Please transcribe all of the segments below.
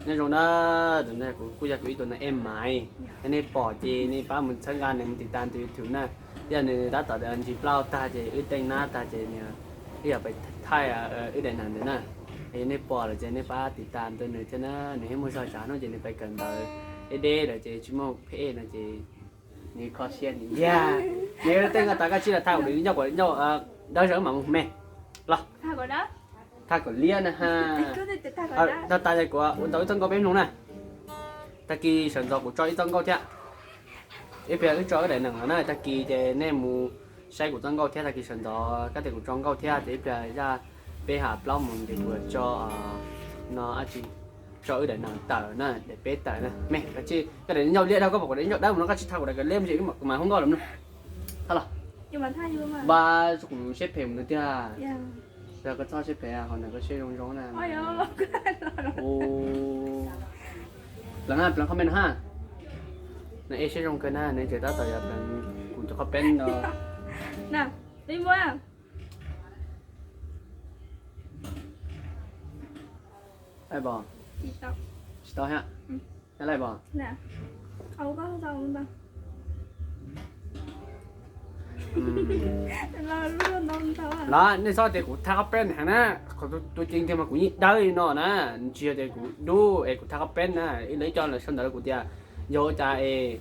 Nyob zoo na, tus no kuv kuj yog kuv ib tug na em maiv, yog nej pom ces nej pab mus txhawb nqa nws mus tiv tas tus YouTube na. Yog nws tab tom ntsis plaub tag ces wb teej nab tag ces nws ib yam pais thaij wb daim neeg ntawd na. Yog nej pom lawm ces nej pab tiv tas ntawm nws thiab na, nws yeej muaj zog tshav hnub ces nws pais kawm ntawv deb deb lawm ces tsis muaj pheb no ces nws kho siab nws yag. Nws tej nqa tas koj tsij los thaij kuv ncauj, kuv ncauj dawb zog mam mus me los. Thaj kom liab na ha. Tag tas kuv ua tau ib txoj nkauj peb mloog na. Tag kis sawv ntxov kuv tso ib txoj nkauj thiab. Ib pliag wb tso wb daim neeg los na, tag kis ces nej mus saib kuv txoj nkauj thiab, tag kis sawv ntxov kab tias kuv tso nkauj thiab ces ib pliag zaj peb ha plaub moos ces kuv tso no dab tsi, tso wb daim neeg tawm na, daim peb tawm na. Me koj daim ncauj liab dhau, koj pom kuv daim ncauj dawb mus no koj tsis thaij kuv daim kawm liab mus ces wb mam hu nkauj los mloog. Thaij los. Vas, kuv siab phem mus tiag. Yog koj txhob siab phem, qhov ntawd koj siab zoo zoo na. Pleev, pleev qhov me no ha. Nws ej siab zoo kawg na, nws tseem tab tom yog pleev kuv cov qhov peb no. Tsis tau thiab. Yog laj pom. Los nej txhob tias kuv thaj qhov peb heev na, qhov tus ceev tiag mas kuv yeej dawb li no na, tsis yog tias kuv dub es kuv thaj qhov peb na, ib leeg ib co lawv sau ntawv rau kuv tias yog ua cas es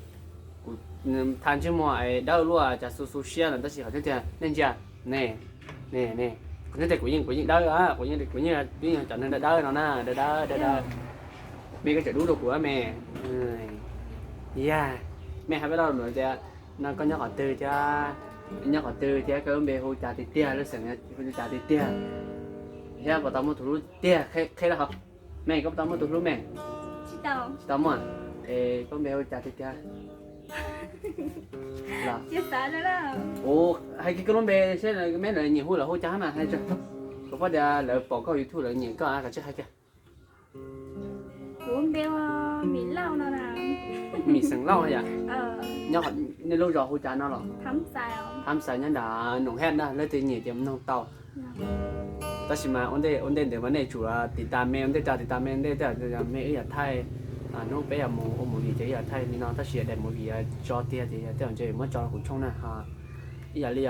kuv thaj ntsej muag es dawb luaj cas xu xu siab no, tab sis qhov tiag tiag nej ntsia, ne, ne, ne, qhov tiag tiag kuv yeej, kuv yeej dawb, kuv yeej, kuv yeej twb yog cov neeg dawb dawb no na, dawb dawb dawb dawb. Me koj tseem dub dua kuv me. Yag, mej hais peb loj lus tias no koj nyob qhov twg thiab, nyob qhov twg thiab koj lub npe hu cas tiag tiag, lub xeem hu cas tiag tiag, thiab puas tau muaj tus hlub tiag, qhia lawm hov. Me koj puas tau muaj tus hlub me? Tsis tau muaj. Es koj lub npe hu cas tiag tiag? Hais kiag koj lub npe seb meb lawv nyiam hu los hu cas hab mas hais tso. Kuv paub tias lawv pom koj YouTube lawv nyiam koj, koj tsij hais kiag. Kuv npe hu Mim Lauj no. Mim xeem Lauj yom? Nej lub zos hu cas no los? Thab Xais nyob nram Noom Hej na, leej twg nyiam ces mloog tau. Tab sis mas ua ntej ua ntej ntawd mas nej tsum tiv tas me ua ntej, tiv tas me ua ntej, me wb yog thaij, hnub peb yog mus ua movie ces wb yog thaij li no, tab sis daim movie tso tiag ces yog tej zaum ntshe muab tso rau kuv tshooj na. Ib yam li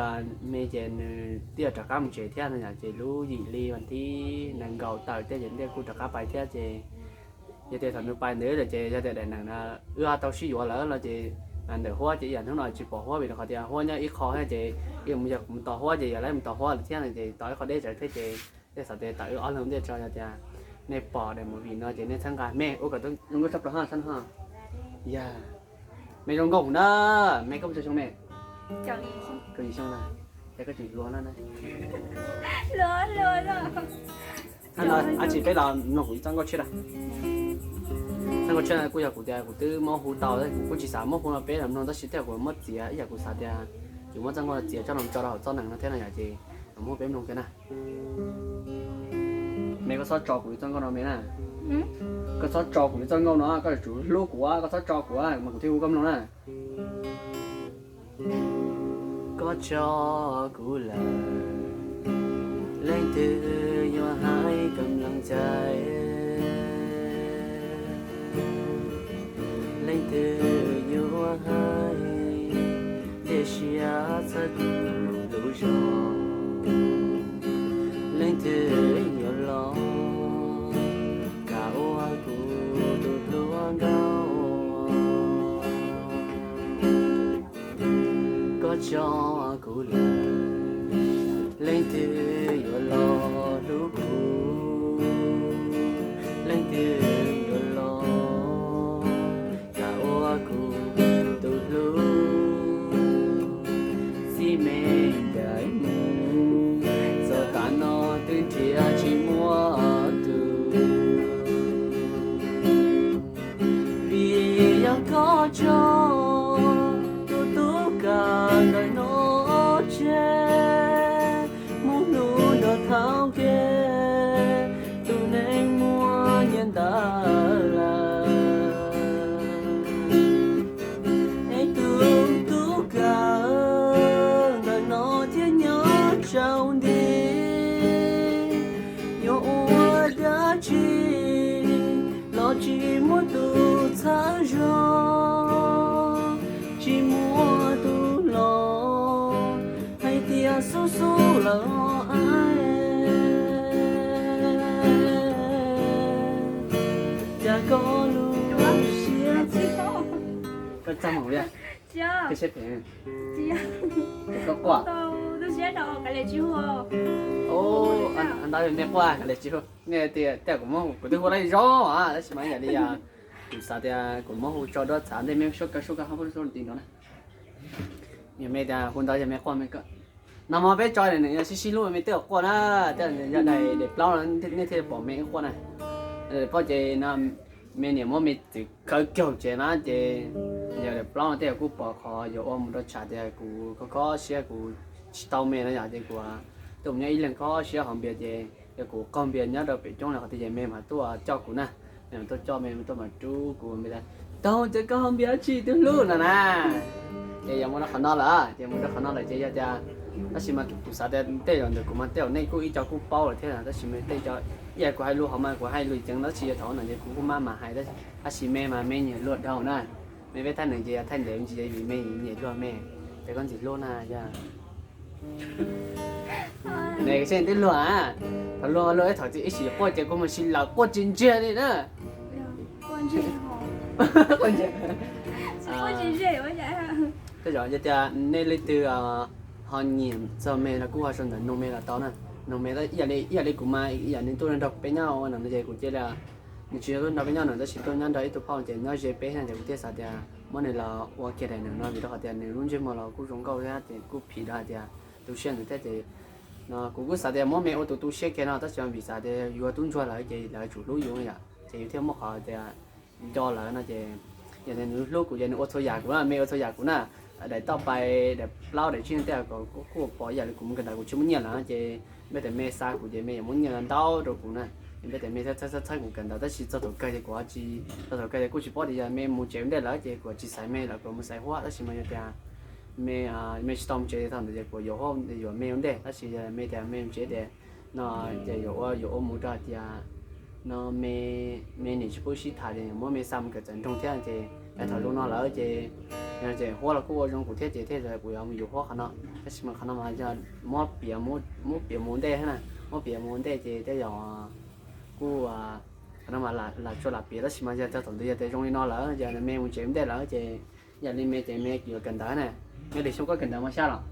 me ces nws twb yog rov qab mus tsev thiab no yom, ces lub yim li vas thib nees nkaum tawm tej ces ntiaj kuj rov qab pais thiab ces yog tias thaum nws pais ntawd lawm ces yog tias daim neeg no wb ho tau sib yuav lawm no ces ntawm huab ces ib yam hnub no tsis pom huab vim rau qhov tias huab nyob ib qho thiab ces ib mus yog kuv mus tos huab ces yog lawv mus tos huab lawm thiab no ces tos ib qho deb tsawv thiab ces tej xav tias tawm wb ob leeg ntiaj tso yog tias nej pom daim movie no ces nej txhawb nqa me ua kom zoo nkauj tshaj plaws ho sab no ho. Yog me zoo nkauj na, me koj muaj tsawg xyoo me? Kaum yim xyoo na, ces koj tseem hluas no na. Ab tsi peb los mloog kuv ib txoj nkauj tshiab na. Txoj nkauj tshiab no kuj yog kuv tias kuv twb muab hu tau, kuv kuj tsis xav muab hu no peb los mloog tab sis tej zaum kuv muab txiav ib yam kuv xav tias yuav muab txoj nkauj no txiav coj los tso rau hauv txoj neeg no thiab no yom ces muab peb mloog kiag na. Me koj txhob tso kuv ib txoj nkauj no me na. Koj txhob tso kuv ib txoj nkauj no, koj yuav tsum hlub kuv, koj txhob tso kuv mas kuv thiaj hu koj mloog na. Koj tso kuv lawm, leej twg yuav hais kam leej txais? Leej twg yuav hais tias siab txhawb kuv lub zog? Leej twg yuav los kam ua kuv tus hluas nkauj? Koj tso kuv lawm, leej twg yuav los hlub kuv? Leej twg yuav los kam ua kuv tus hlub? Txij me ncaim mus txog tav no twb nrhiav tsis muaj tus. Vim yog koj tso tus tub kawm ntawm no tseg, mus hlub nrog thaum ke tus neeg muaj nyiaj ntawd lawm. Es tus tub kawm ntawm no thiaj nyob tsaus nti, yuav ua dab tsi los tsis koj lub siab. Koj txaj muag li. Koj siab phem. Koj quaj. Ntawd me quaj kav liam tsis hu. Nej tias kuv muab hu, kuv twb hu lawm zoo, tab sis mas yam li kuv xav tias kuv muab hu tso duab txhav ntej, meb suab kawg suab kawg ho pub suab ti no na. Yog me tias hu ntawd yog me quaj me kawg. Nag hmo peb tso nws yog sib sib hlub me twb quaj na, yog daim daim plaub no nej thiaj pom me wb quaj na. Daim plaub ces no me niam muab me txwm khawb kiag tsev na ces yog daim plaub no tej zaum kuj pom qhov yuav ua mus rau tshav tias kuv kho kho siab kuv tsis tau me no yom, ces kuv tuaj mus nyob ib leeg kho siab hauv npias ces yog kuv qaug npias nyob rau pem coob lawm qhov twg ces me mas tuaj coj kuv na. Me mas tuaj coj me tuaj mas rub kuv me tias, tau ces koj hauv npias tsis twb hlub no na. Ces yog mus rau qhov no lawm ces mus rau qhov no lawm ces yog tias, tab sis mas kuv xav tias tej zaum ntawm kuv mas tej zaum nej kuj ib co kuj paub lawm thiab tab sis mas tej co ib yam kuv hais lus hov mas kuv hais lus ceev tab sis yog thaum no ces kuv kuj maj mam hais, tab sis me mas me nyiam luag dhau na. Me peb thaij nws ces yog thaij ntev me ntsis vim me nyiam luag me, ces koj ntxim hlub na yog. Nws seb twb luag, thaum luag luag ib thaum ib sim quaj ces kuv mus si lawm quaj tsis ntsiag li na. Tej zaum yog tias nej leej twg ho nyiam txog me los kuj ho sau ntawv nug me los tau na. Nug me ib yam li kuv mas ib yam nws tuaj nrog peb nyob ua no ces kuv cia li, nws tsis yog tuaj nrog peb nyob no tab sis tuaj nyob nrog ib tug phauj ces nyob ze peb no ces kuv thiaj xav tias muab nws los ua kiag daim nws no vim rau qhov tias nws lub ntsej muag los kuj zoo nkauj thiab ces kuj phim rau hais tias tu siab ntawd thiab ces no kuv kuj xav tias muab me ua tus tu siab kiag no tab sis vim xav tias yuav tub ntsuag lawm ces lawv tsum hlub yus yom ces yus thiaj muaj qhov tias nco lawv no ces yog tias nws hlub kuv ces nws ua txhua yam kuv na, me ua txhua yam kuv na. Daim toj pais daim plaub daim tsib tej kuj pom ib yam li kuv mus kawm ntawv kuv tsis muaj nyiaj lawm ces npaj tias me xa kuv ces me yuav muab nyiaj ntau rau kuv na. Npaj tias me txhawb txhawb kuv kawm ntawv tab sis txog thaum kawg ces kuv tsis, txog thaum kawg ces kuj tsis paub tias yog me mus tsev ua ntej lawm ces kuv tsis xaiv me lawm kuv mus xaiv huab tab sis mas yog tias me, me tsis tau mus tsev thaum ntawd ces kuv yuav huab yuav me ua ntej tab sis yog me tias me mus tsev tias no ces yuav ua yuav ua mus rau hais tias no me, me niam tsis pub sib tham ces muab me xa mus kawm txawv nroog thiab ces thaum zoo no lawm ces, ces huab los kuj ua zoo kuv thiab ces thiaj kuv yuav mus yuav huab qhov no. Tab sis mas qhov no mas yog muab piav, muab piav mus ua ntej thiab na, muab piav mus ua ntej ces tej zaum kuj qhov no mas lam tsuas lam piav tab sis mas yog txog thaum ntawd yog tias zoo li no lawm ces me mus tsev ua ntej lawm ces yam li me ces me yuav kawm ntawv na. Me lwm xyoo koj kawm ntawv mas xyaj los?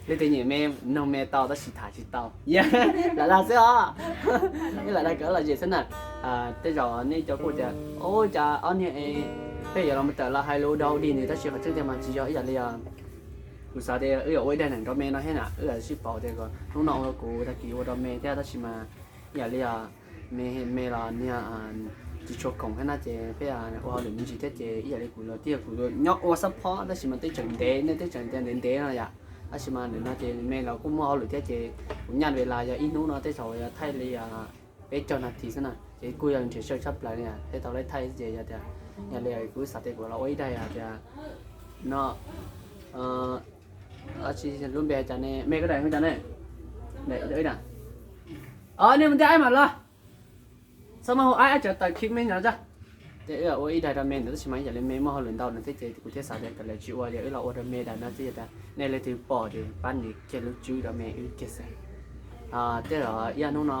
Leej twg nyiam me noog me tau tab sis tham tsis tau, lam dag xwb os. Lam dag kom los zem xwb na. Tej zaum nej cov kuj tias ua cas ob niag peb yuav los tawm los hais lus dau dig nws tab sis qhov tseeb tiag mas tsis yog ib yam li os. Kuv xav tias wb yuav ua ib daim neeg rau me no thiab na, wb yuav sib pauv tias hnub no ua kuv tag kis ua rau me thiab tab sis mas ib yam li os, me, me los niag tsis tshua khoom thiab na ces peb ua hauj lwm me ntsis thiab ces ib yam li kuv los tiag kuv nyob ua xab phob tab sis mas teb tseem ntev, nej teb tseem tias ntev ntev no yom. Tab sis mas nim no ces me los kuj muaj hauj lwm thiab ces kuv nyaj li los yog ib hnub no tej zaum yog thaij li peb caug nas this xwb na ces kuj yog nrhiav sij hawm tshaj plaws li tej thaum lawv thaij ces yog tias, yog li kuv xav tias kuv los ua ib daim tias no, lub npe cas ne, me koj daim hu cas ne? Daim, nej mus ntiaj aib mam los, txhob muab hu aib, aib tseem tawm khib me no tso. Ces wb ua ib daim rau me ntawd tab sis mas ib yam li me muaj hauj lwm ntau no thiab ces kuv thiaj xav tias kav liam tsis ua ces wb los ua rau me daim no xwb yog tias nej leej twg pom ces pab nias kiag lub tswb rau me wb kiag xwb. Tej zaum ib hnub no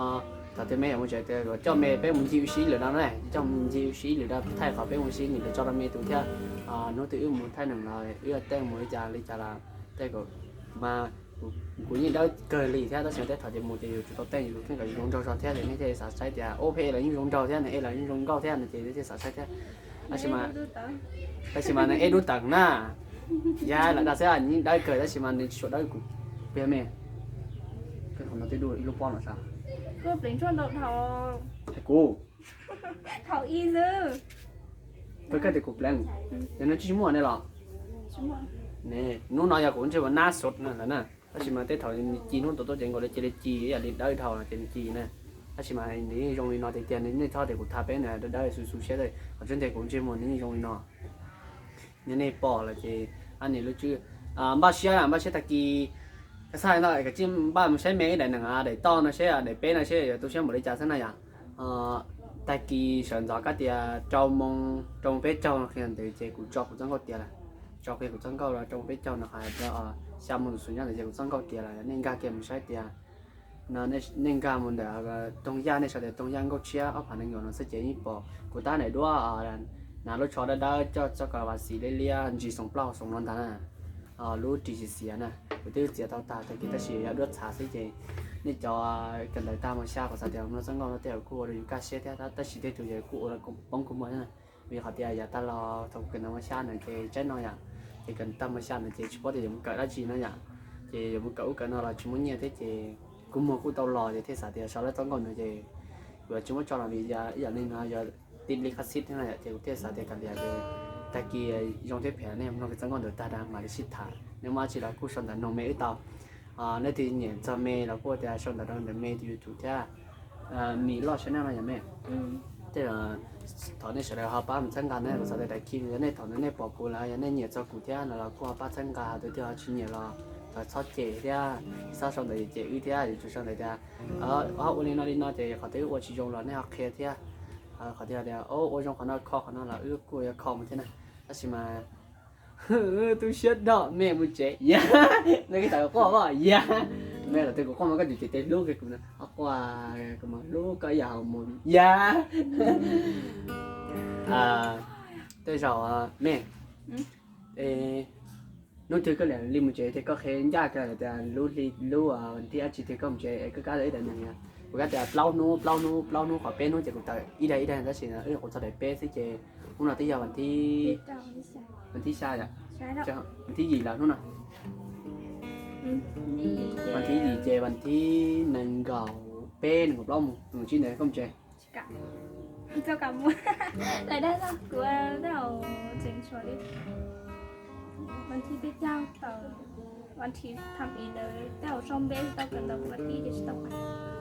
thaum twg me yuav mus tsev tias coj me peb mus ncig ua si ib lwm no na, coj mus ncig ua si ib lwm no thaij qhov peb mus ua si ib lwm tso rau me tus thiab. Hnub twg wb mus thaij neeg los wb tej mus li cas li cas los tej zaum mas kuv yeej dawb kawg li thiab tab sis tej thaum ces mus ces yus tsum tau tej yus tus kheej kom zoo nraug zog thiab ces nej thiaj xav saib tias ub peb e los yeej zoo nraug thiab nws e los yeej zoo nkauj thiab no ces nej thiaj xav saib thiab. Tab sis mas, tab sis mas nws eb dub teem na. Yog lam dag xwb, nws yeej dawb kawg tab sis mas nws tsis tshua dawb kuv. Peb me, koj qhov no twb dua ib lub pob no sas. Hais kuv, koj koj tias kuv pleev, yog no tsis muaj ne los? Ne, hnub no yog kuv ntsej muag nab sut na lawm na. Tab sis mas tej thaum nws ci hnub tau tuaj ces nkaus li cia li ci ib yam li dawb dhau no ces nws ci na. Tab sis mas nws yeej zoo li no tiag tiag, nej txhob tias kuv tha peb na, dawb dawb xu xu siab, qhov tseeb tiag kuv ntsej muag nws yeej zoo li no. Yog nej pom lawm ces, a, niam lub tswb, npaj siab, npaj siab tag kis, koj txhaj no koj cia npaj mus saib me ib daim neeg daim toj no seb, daim peb no seb yuav tu siab npaum li cas xwb na yom. Tag kis sawv ntxov kab tias rau moo, rau moo peb caug qhia ntawd ces kuv tso kuv txoj nkauj tiav lawm. Tso qhia kuv txoj nkauj los rau moo peb caug no qhov xya moo xus nyob ntawd ces kuv txoj nkauj tiav lawm, nej nkag kiag mus saib tias Nej nkag mus ntawm Toog Yaj, nej sau tias Toog Yaj Nkauj Tshiab ob phav nees nkaum no xwb ces yeej pom kuv tab daim duab hnav lub tsho dawb dawb coj txoj ko vas xim liab liab ntsis xoom plaub xoom no ntag na. Lub ris xiav xiav na, kuv twb txiav tau tag tag kis tab sis yog duab txhav xwb ces nej cov kawm ntawv tag mos xya kuv xav tias mloog txoj nkauj no tej zaum kuj ua rau yus kaj siab thiab, tab sis tej tus ces kuj ua poob kuv muag na. Vim qhov tias yav tag los thaum kuv kawm ntawv mos xya ntawd ces tsaib no yom, ces kawm tag mos xya ntawd ces tsis paub tias yuav mus kawm dab tsi no yom, ces yuav mus kawm ub kawm no los tsis muaj nyiaj thiab ces kuv muag kuj tau los ces thiaj xav tias sau lawv txoj nkauj ntawd ces kuv yuav tsis muab tso los vim ib yam li no yuav ti li qab xib thiab no yom, ces kuv thiaj xav tias kav liam ces tag kis zoo thiab phem nej mloog txoj nkauj ntawd tag na mam li sib tham. Nej muaj dab tsi los kuj sau ntawv noog me wb tau. Nej twg nyiam txog me los kuj tias sau ntawv rau ntawm me tus YouTube thiab. Mim loj saib na no yom me. Tej zaum thov nej sawv daws ho pab mus txhawb nqa na, kuv xav tias daim khi yog nej thaum ntawd nej pom kuv lawm yog nej nyiam txog kuv thiab no los kuj ho pab txhawb nqa, ho tus twg ho tsis nyiam los thov txhob cem thiab, txhob sau ntawv cem wb thiab, yuav tsum sau ntawv tias ho ua li no li no ces qhov twg ua tsis zoo los nej ho qhia thiab. Qhov twg tias ua zoo qhov no kho qhov no los wb kuj yuav kho mus thiab na. Tab sis mas tu siab dog me mus tsev yag, nej tawm quaj os yag, me los twg kuv quaj mas koj cem cem tes hlub kiag kuv na, quaj kuv mas hlub koj ib yam hauv mus yag. Tej zaum me, hnub twg koj li mus tsev ces koj qhia ncaj kiag tias lub hli lub vas thib dab tsi twg koj mus tsev es koj kab ib daim neeg, kuv kab tias plaub hnub plaub hnub plaub hnub qhov peb hnub ces kuv tawm ib daim ib daim tab sis wb nyuam qhuav txog daim peb xwb ces hnub no twb yog vas thib, vas thib xya yom, vas thib yim lawm hnub no. Vas thib yim ces vas thib nees nkaum peb nees nkaum plaub mus, nees nkaum tsib ntawd koj mus tsev.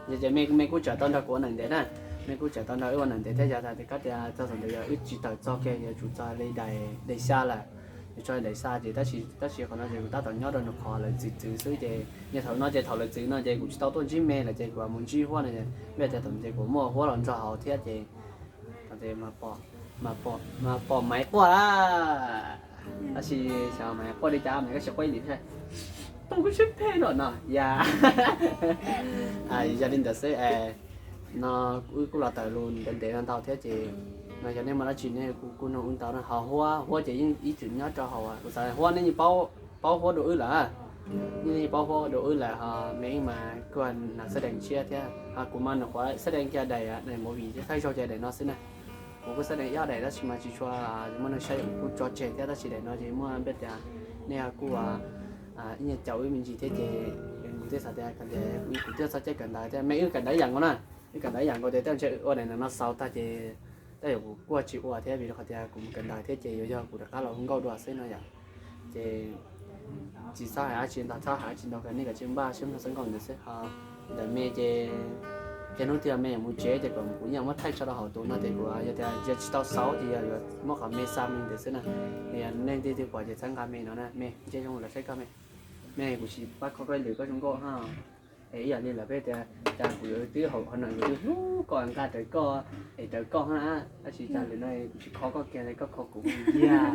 Yog ces me kuj tsawm tau nrog kuv ua neem ntev na, me kuj tsawm tau nrog wb ua neem ntev thiab yog tias koj tias txog thaum ntawd yog wb tsis tawm txog kiag yuav tsum txog li daim xya lawm, yuav txog daim xya ces tab sis tab sis qhov no ces kuv tab tom nyob rau nws qhov lawv txwv txwv xwb ces niaj thaum no ces thaum lawv txwv no ces kuv tsis tau tuaj ntsib me lawm ces kuv mus ntsib Huab no, vim tias thaum ntawd ces kuv muaj Huab los nrog hauv thiab ces mas pom, mas pom maiv quaj lawm. Tab sis xyov maiv quaj li cas mas koj sim quaj ib lim thiab. Pom kuv siab phem no no yog. Yog li ntawd xwb es no wb kuj los tawm lus ntev ntev no ntau thiab ces no yog nej muaj dab tsi nej kuj nug wb tau no. Ho Huab, Huab ces yeej ib txwm nyob rau hauv, kuv xav Huab nej yeej paub Huab dua wb lawm, nej yeej paub Huab dua wb lawm ho me ib mas kuj hnav xab dees tshiab thiab ho kuv mas nws qhuav xab dees kiag daim, daim movie thawj zaug ces daim no xwb na. Kuv kuj xab dees ib ob daim tab sis mas tsis tshua muaj neeg saib, kuv kuj tso tseg thiab tab sis daim no ces muaj npe tias nej kuj ib nyuag caum wb me ntsis thiab ces kuv thiaj xav tias kuv twb txhob caij kawm ntawv thiab me wb kawm ntawv ib yam nkaus na. Wb kawm ntawv ib yam nkaus ces tej zaum ntshe ua daim no xaus tag ces tej zaum kuv kuaj tsis ua thiab vim rau qhov tias kuv mus kawm ntawv thiab ces yuav yog kuv rov qab los hu nkauj dua xwb no yom. Ces tsis txhob hais dab tsi ntau, txhob hais dab tsi ntau, nej kav tsij npaj siab mloog txoj nkauj ntawd xwb ho. Ntawm me ces, ces hnub twg me yuav mus tsev ces kom kuv yeej muab thaij tso rau hauv tus no ces kuv yog tias yog tsis tau xaus ces yog yuav muab qhov me xa me ntawd xwb na. Yog nej leej twg pom ces txhawb nqa me no na me, ntsej zoo lawv saib koj me. Me kuv sim pab kho koj lwm koj zoo nkauj ha. Es ib yam li lawv peb tias cas kuv yuav twb hauv qhov no yuav twb hlub koj nqa raws koj, es raws koj ha, tab sis cas lwm no kuv tsis kho koj kiag li koj kho kuv yag.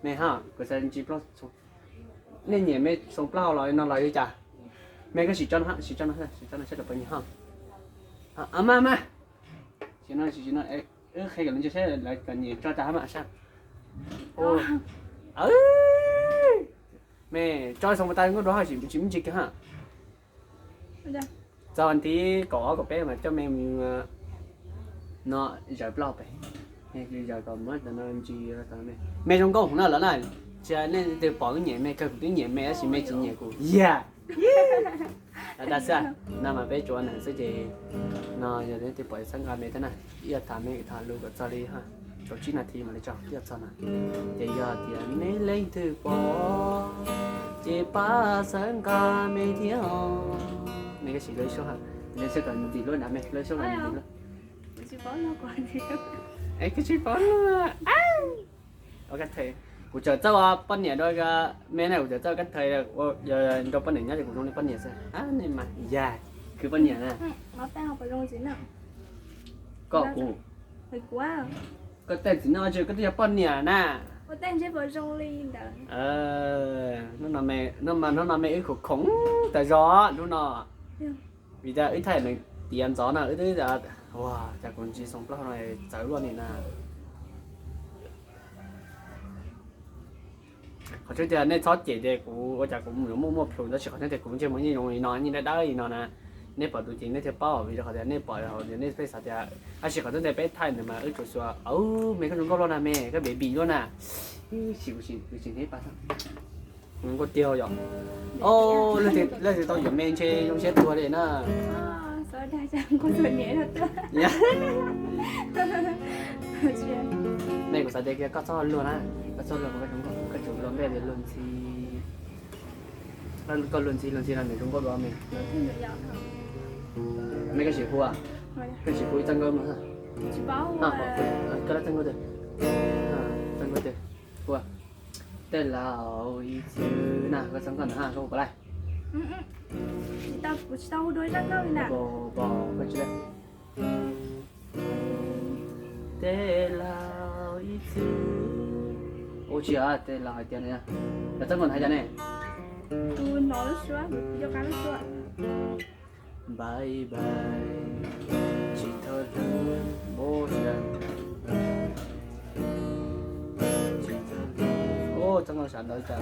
Me ha, kuv xav ntsis plaub, nej nyiam me xoom plaub hau los no los li cas? Me koj sim tso no, sim tso no, sim tso no saib lawv puas nyiam ha. Mas mas, sim no, sim no, wb qhia kom lawv ntsia saib lawv kom nyiam tso tas ha mas sab. Me tso xoom tas nkauj dua ha, sim tsis me ntsis kiag ha. Txog vas thib kaum ob kaum peb mas coj me mus no zaws plaub pem, zaws kom muab no ntsis. Me zoo nkauj hov no lawm na, tsis nej twb pom wb nyiam me kawg, kuv twb nyiam me tab sis me tsis nyiam kuv yag. Lawv dag xwb, no mas peb tsuas neeg xwb ces no yog leej twg pom txhawb nqa me thiab na, ib yam tham me tham lus kom txog li kaum tsib nas this mam li tso ib yam txog na. Ces yog tias nej leej twg pom ces pab txhawb nqa me thiab os. Me koj sim lub suab, lub suab kom ntim lub nram me, lub suab kom ntim lub. Es koj tsis paub no. Kuv txawm txawj ua poj niam rau me na, kuv txawm txawj kab thawj, nrog poj niam nyob ces kuv zoo li poj niam xwb. Nej mas yag, khwv poj niam na. Koj kuv, koj tej txiv no tsis koj twb yog poj niam na. Hnub no me, hnub no me wb khoom khoom tas zog hnub no. Vim tias wb thaij nws tiav ntxov na, wb twb, ua cas kuv ntsis xoo plaub no txawv luaj li na. Qhov tseeb tias nej txhob cem tias kuv ua cas kuv yuav muaj muaj plhus, tab sis qhov tseeb tias kuv ntsej muag yeej zoo li no, yeej dawb dawb li no na. Nej pom tus ces nej thiaj paub, vim rau qhov tias nej pom, nej peb xav tias, tab sis qhov tseeb tias peb thaij ntawd mas wb tsuas xuas, me koj zoo nkauj luaj na, me koj baby luaj na. Ib sim kuv sim hnov pa, zoo nkauj tiag yom. Leej twg tau yuav me ntshe zoo siab tuag li na. Me kuv xav tias koj txhob luag na, koj txhob luag, koj tsuas luag npe tias luag ntxhi. Koj luag ntxhi luag ntxhi los nws zoo nkauj dua me. Me koj sim hu, koj sim hu ib txoj nkauj no. Koj txoj nkauj twg? Txoj nkauj twg? Hu Tej laus ib txwm na, koj txoj nkauj ntawd koj hu kom lais. Pom, pom koj tsis Tej laus ib txwm. Ua tsis yog tej laus hais tias no, yog txoj nkauj hais tias ne. Npaiv npaiv, tsis thawj hlub, tsis thawj hlub. Txoj nkauj sawv ntawd cas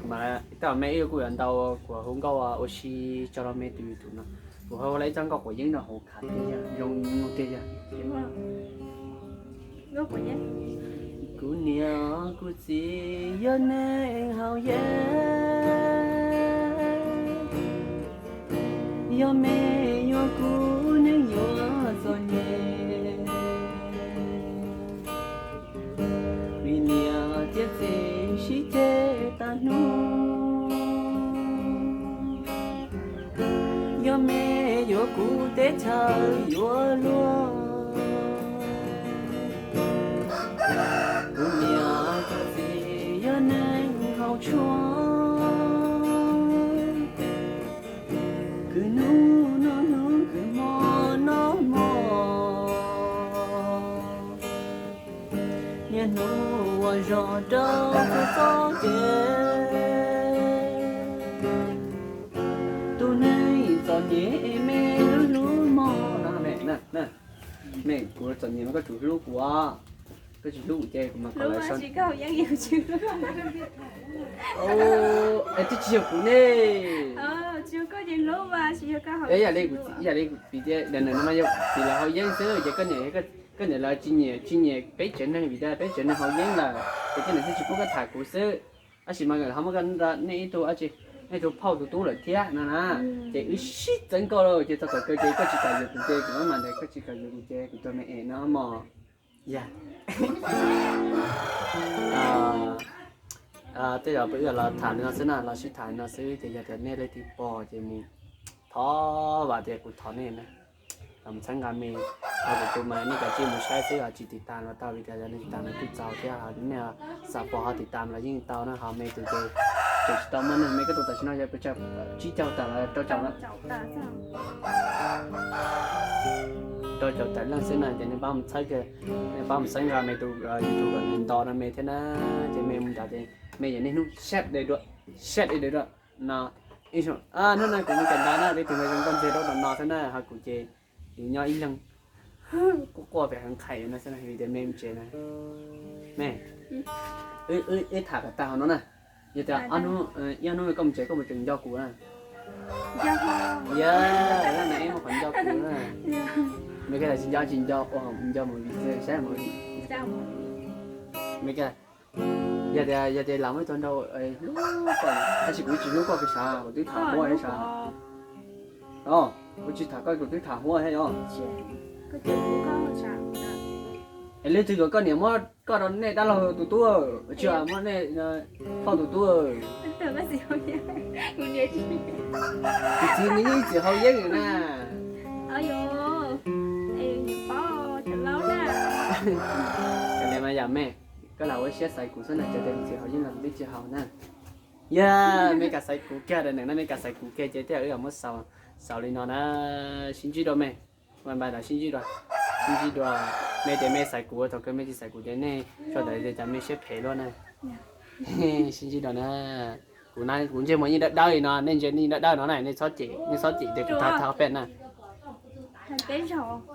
mas tej zaum me ib kuj yuav ntau kuv hu nkauj ua si tso rau me tus YouTube no. Kuv hu lawm ib txoj nkauj quav yeeb no hauv khav tiag, zoo tiag. Kuv niam kuv txiv yog neeg haus yeeb, yog me yuav kuv neeg yuav txom nyem. Vim niam thiab txiv sib ceg tag hnub, yog me yuav kuv teb chaws yuav luag. Kuv niam kuv txiv yog neeg haus tshuaj, kwv hnub noj hnub kwv hmo noj hmo. Niaj hnub ua zog rau txhua txoj kev, tus neeg txom nyem me hlub hlub mog. Me, kuv txom nyem mas koj tsum hlub kuv, koj tsis hlub kuv ces kuv mas kom lawv Es twb tsis yog kuv ne. Ib yam li kuv, ib yam li kuv piv tias nim no mas yog vim lawv haus yeeb xwb ces koj niam, koj niam lawv tsis nyiam, tsis nyiam peb tsev neeg vim tias peb tsev neeg haus yeeb lawm ces koj niam thiaj tsis pub koj tham kuv xwb. Tab sis mas lawv ho muab koj nrog nej ib tug, nej tus phauj tus tub lawm thiab no na. Ces wb sib txeeb koj lawm ces txog thaum kawg ces koj tsis kam yuav kuv ces kuv mam ntawd, koj tsis kam yuav kuv ces kuv tuag me es no mog. Yog tej zaum peb los tham li no xwb na, los sib tham li no xwb ces yog tias nej leej twg pom ces mus thov vam tias kuv thov nej na, los mus txhawb nqa me, kuv tus mas nej kav tsij mus saib xwb, ho tsis tiv tas los tau vim tias yog nej tiv tas no kuj txaus thiab, nej xav pom ho tiv tas los yeej tau na, ho me tus ces tsis tau muaj neeg, me koj tus tam sim no yog pes tsawg, tsib caug tawm los rau caum, rau caum tawm leej xwb na, ces nej pab mus txhawb, nej pab mus txhawb nqa me tus YouTube kom nws nto no me thiab na, ces me mus nrad ces me yog niaj hnub sab de dua, sab de dua no. Hnub no kuv mus kawm ntawv na, peb tus me zoo nkauj ntxiag rau no xwb na, ho kuv ces nyob ib leeg quaj quaj pem heev qhais no xwb na, vim tias me mus tsev na. Me, wb tham kom tag hauv no na. Yog tias ob hnub, ib ob hnub koj mus tsev koj puas tseem nco kuv na? Yog, lub neej ib muaj qhov nco kuv na. Me koj tsis nco, tsis nco, ua nco movie, saib movie. Me koj, yog tias, yog tias lam muab ib tug nraug hlub koj, tab sis kuv tsis hlub koj kiag sav, kuv twb tham huab thiab sav. Os, kuv tsis tham koj, kuv twb tham huab thiab os. Es leej twg kom koj niam muab koj rau nej dab laug tus tub, tsis muab nej phauj tus tub. Tus txiv nws yeej ib txwm haus yeeb na. Yam me, koj lam ua siab xaiv kuv xwb na, cov tias tus txiv haus yeeb los kuv twb tsis haus na. Yog me kam xaiv kuv kiag, daim neeg no me kam xaiv kuv kiag ces tej zaum wb yuav muab xaus li no na. Sib ntsib dua me, bye bye, sib ntsib dua, sib ntsib dua. Me tias me xaiv kuv, thaum kawg me tsis xaiv kuv ces nej sawv daws tias cas me siab phem luaj na. Sib ntsib dua na. Kuv na, kuv ntsej muag yeej dawb dawb li no, nej ntsia nej dawb dawb no na, nej txhob cem, nej txhob cem tias kuv thab thab peb na. Peb zaug.